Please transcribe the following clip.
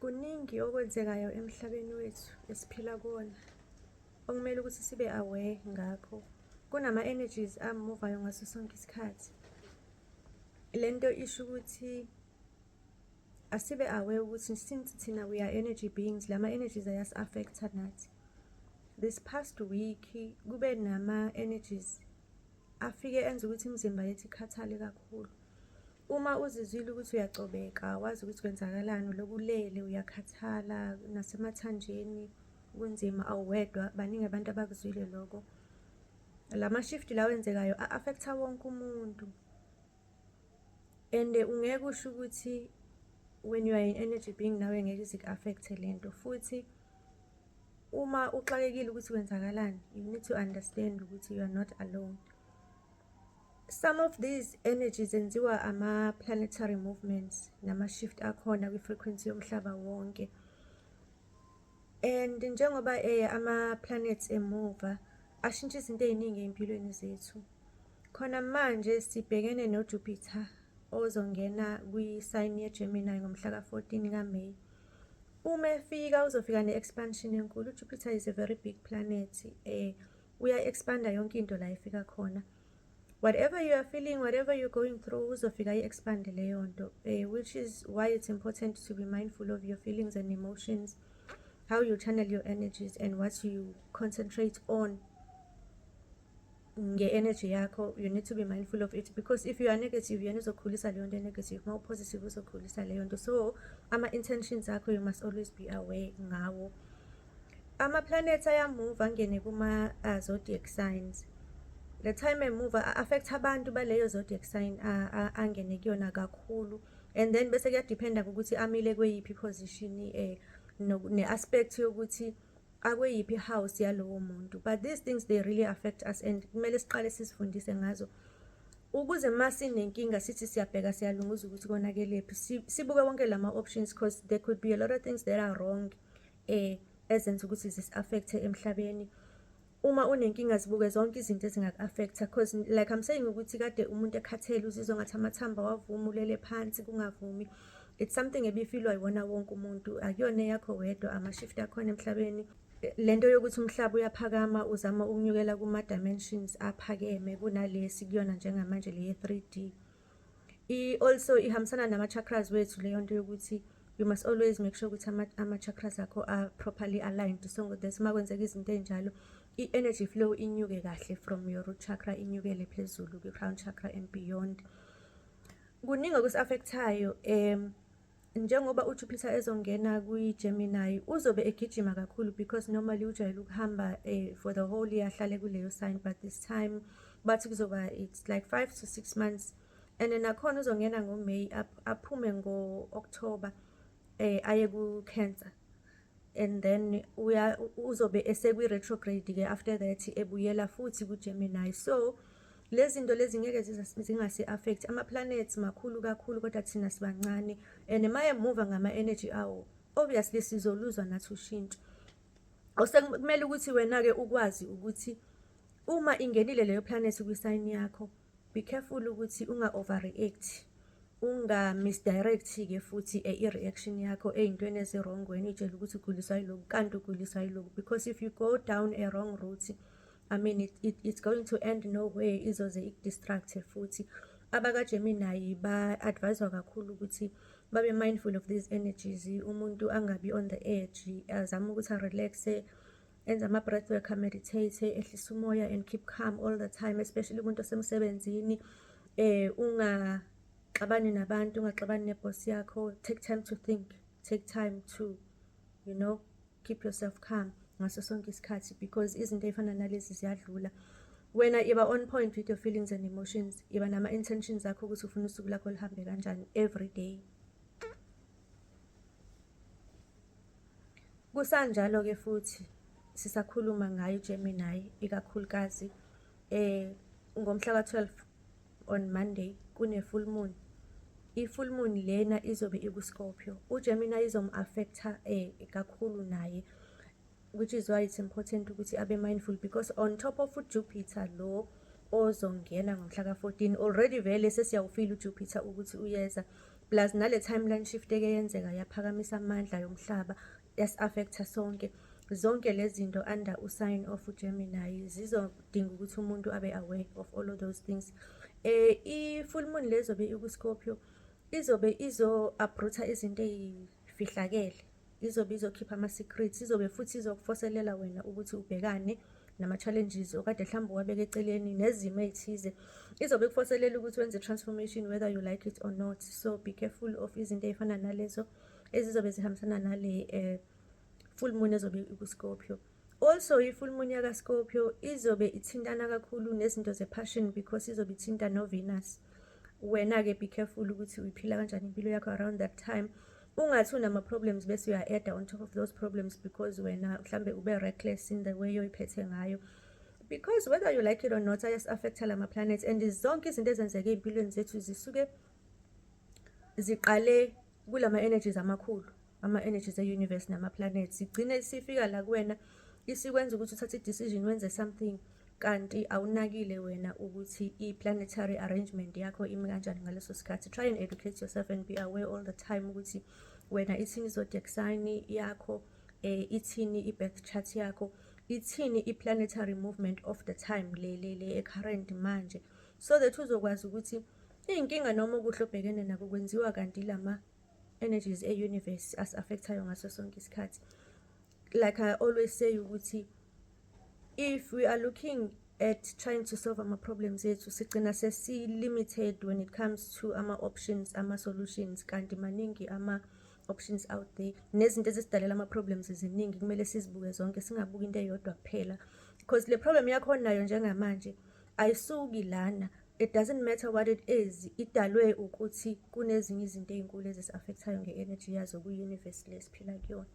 Kuningi okwenzekayo emhlabeni wethu esiphila kuwona okumele ukuthi sibe aware ngakho. Kunama-energies amuvayo ngaso sonke isikhathi. Le nto isho ukuthi asibe aware ukuthi since thina we are energy beings, lama-energies ayasi-affect-a nathi. This past week kube nama-energies afike enza ukuthi imizimba yethu ikhathale kakhulu. Uma uzizwile ukuthi uyacobeka, awazi ukuthi kwenzakalani, ulokhu ulele, uyakhathala nasemathanjeni kunzima, awuwedwa, baningi abantu abakuzwile lokho. Lama shift lawa enzekayo a-affect-a wonke umuntu. And ungeke usho ukuthi when you are an energy being nawe ngeke ize iku-affect-e lento. Futhi uma uxakekile ukuthi kwenzakalani, you need to understand ukuthi you are not alone. Some of these energies zenziwa ama-planetary movements nama-shift akhona kwi-frequency yomhlaba wonke. And njengoba ama-planets emuva ashintsha izinto ey'ningi ey'mpilweni zethu. Khona manje sibhekene no-Jupiter ozongena kwi-sign ye-Gemini ngomhla ka-14 kaMay. Uma efika uzofika ne-expansion enkulu. UJupiter is a very big planet. Uya-expanda yonke into la efika khona. Whatever you are feeling, whatever you're going through, uzofika i-expande leyo nto. Which is why it's important to be mindful of your feelings and emotions, how you channel your energies and what you concentrate on nge-energy yakho. You need to be mindful of it because if you are negative, yena uzokhulisa leyo nto negative. Uma u-positive, uzokhulisa leyo nto. So ama-intentions akho, you must always be aware ngawo. Ama-planets ayamuva angene kuma-zodiac signs. The time emuva a-affect abantu baleyo zodiac sign angene kuyona kakhulu, and then bese kuyadiphenda ukuthi amile kweyiphi position, ne-aspect yokuthi akweyiphi house yalowo muntu. But these things, they really affect us and kumele siqale sizifundise ngazo ukuze uma sinenkinga sithi siyabheka, siyalunguza ukuthi konakelephi, sibuke wonke lama-options, because there could be a lot of things that are wrong ezenza ukuthi zisi-affect-e emhlabeni. Uma unenkinga, zibuke zonke izinto ezingaku-affect-a, because like I'm saying ukuthi kade umuntu ekhathele, uzizwa ngathi amathambo awavumi, ulele phansi kungavumi. It's something ebifilwa iwona wonke umuntu, akuyona eyakho wedwa. Ama-shift akhona emhlabeni, lento yokuthi umhlaba uyaphakama, uzama ukunyukela kuma-dimensions aphakeme kunalesi kuyona njengamanje, le ye-3D. Also ihambisana nama-chakras wethu leyo nto yokuthi you must always make sure ukuthi ama-chakras akho are properly aligned, so that uma kwenzeka izinto ey'njalo, i-energy flow inyuke kahle from your root chakra, inyukele phezulu kwi-crown chakra and beyond. Kuningi okusi-affect-ayo. Njengoba uJupiter ezongena kwi-Gemini, uzobe egijima kakhulu because normally ujwayele ukuhamba for the whole year, ahlale kuleyo sign, but this time bathi kuzoba, it's like 5 to 6 months. And nakhona uzongena ngoMay, aphume ngo-October, aye ku-Cancer, and then uya uzobe esekwi-retrograde ke after that, ebuyela futhi ku-Gemini. So lezi zinto lezi ngeke zingasi-affect. Ama-planets makhulu kakhulu, kodwa thina sibancane, and uma emuva ngama-energy awo, obviously sizoluzwa nathi ushintsho. Osekumele ukuthi wena-ke ukwazi ukuthi uma ingenile leyo planet kwi-sign yakho, be careful ukuthi unga-overreact, unga-misdirect-ke futhi i-reaction yakho ey'ntweni ezi-wrong, wena uy'tshele ukuthi uguliswa yiloku kanti uguliswa yiloku, because if you go down a wrong route, I mean, it's going to end nowhere, izoze iku-distract-e futhi. AbakaGemini ba-advise-wa kakhulu ukuthi babe mindful of these energies, umuntu angabi on the edge, azame ukuthi a-relax-e, enze ama-breath work, a-meditate, ehlise umoya and keep calm all the time, especially umuntu osemsebenzini. Ungaxabani nabantu, ungaxabani ne-boss yakho. Take time to think, take time to keep yourself calm ngaso sonke isikhathi, because izinto ey'fana nalezi ziyadlula. Wena iba on point with your feelings and emotions, iba nama-intentions akho ukuthi ufuna usuku lakho lihambe kanjani every day. Kusanjalo-ke futhi sisakhuluma ngayo iGemini, ikakhulukazi ngomhla ka-12, on Monday, kune-full moon. I-full moon lena izobe iku-Scorpio. UGemini izom-affect-a kakhulu naye, which is why it's important ukuthi abe mindful, because on top of uJupiter lo ozongena ngomhla ka-14, already vele sesiyawufila uJupiter ukuthi uyeza. Plus nale timeline shift eke yenzeka yaphakamisa amandla yomhlaba, yasi-affect-a sonke. Zonke lezi zinto under u-sign of uGemini zizodinga ukuthi umuntu abe aware of all of those things. I-full moon lezobe iku-Scorpio izobe izo-uproot-a izinto ey'fihlakele, izobe izokhipha ama-secrets, izobe futhi izokufoselela wena ukuthi ubhekane nama-challenges okade mhlawumbe uwabeka eceleni nezimo ey'thize. Izobe ikufoselela ukuthi wenze i-transformation whether you like it or not. So be careful of izinto ey'fana nalezo ezizobe zihambisana nale full moon ezobe iku-Scorpio. Also, i-full moon yaka-Scorpio izobe ithintana kakhulu nezinto ze-passion because izobe ithinta no-Venus. Wena-ke be careful ukuthi uyiphila kanjani impilo yakho around that time. Ungathi unama-problems bese uya-add-a on top of those problems because wena mhlambe ube reckless in the way oyiphethe ngayo. Because whether you like it or not, ayasi-affect-a lama-planets and zonke izinto ezenzeka ey'mpilweni zethu zisuke ziqale kulama-energies amakhulu, ama-energies e-universe nama-planets. Igcine isifika la kuwena isikwenza ukuthi uthathe i-decision, wenze something, kanti awunakile wena ukuthi i-planetary arrangement yakho imi kanjani ngaleso sikhathi. Try and educate yourself and be aware all the time ukuthi wena ithini i-zodiac sign yakho, ithini i-birth chart yakho, ithini i-planetary movement of the time le current manje, so that uzokwazi ukuthi iy'nkinga noma okuhle obhekene nako kwenziwa kanti lama energies e-universe asi-affect-ayo ngaso sonke isikhathi. Like I always say ukuthi if we are looking at trying to solve ama-problems ethu, sigcina sesi-limited when it comes to ama-options, ama-solutions, kanti maningi ama-options out there. Nezinto ezisidalela ama-problems ziningi, kumele sizibuke zonke, singabuki into eyodwa kuphela. Because le problem yakho onayo njengamanje ayisuki lana. It doesn't matter what it is, idalwe ukuthi kunezinye izinto ey'nkulu ezisi-affect-ayo nge-energy yazo kwi-universe le esiphila kuyona.